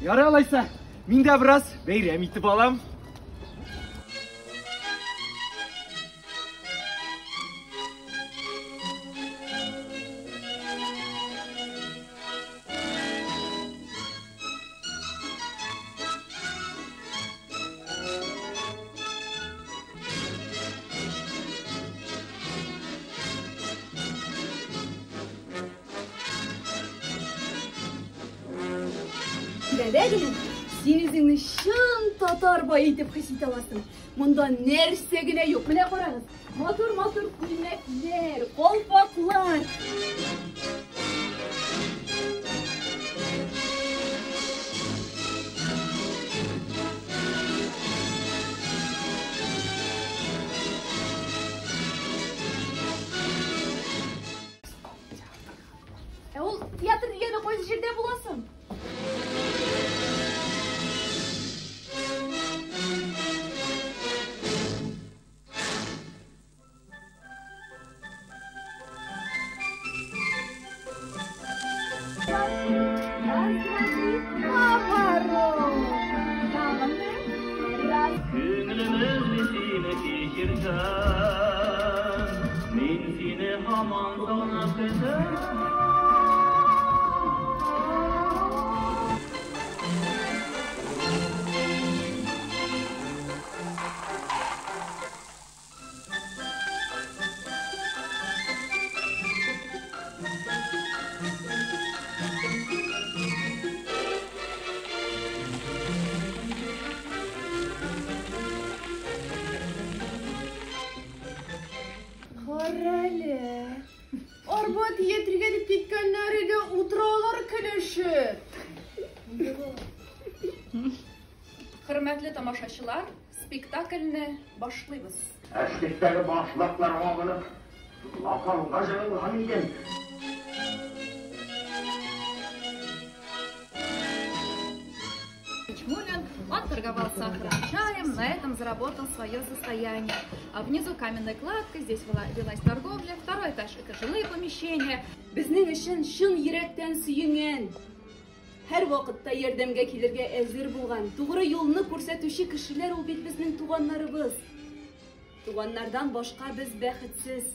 Ярый алайса, мин дә бераз бәйрәм итеп алам. Дәдә генә син үзеңне чын татар бае итеп хис итә аласың. Монда нәрсә генә юк. Менә карагыз, матур-матур күлмәкләр, калфаклар. Ә ул театр дигәне кайсы җирдә була соң? Раз, два, три, поворот. Тагын бер. Раз. Күңелебез сине кичерсә, мин сине һаман сагынып көтәм. Карале. Арба театрга дип киткәннәр иде, утыралар көлешеп. Хөрмәтле тамашачылар, спектакльне башлыйбыз. Эшлектәге башлыклар агынып, лапанга жыгылган иде. Чмулин, он торговал сахаром, чаем, на этом заработал свое состояние. А внизу каменная кладка, здесь велась торговля, второй этаж – это жилые помещения. Безнең өчен чын йөрәктән сөенгән, һәр вакытта ярдәмгә килергә әзер булган, тугры юлны күрсәтүче кешеләр ул бит безнең туганнарыбыз. Туганнардан башка без бәхетсез.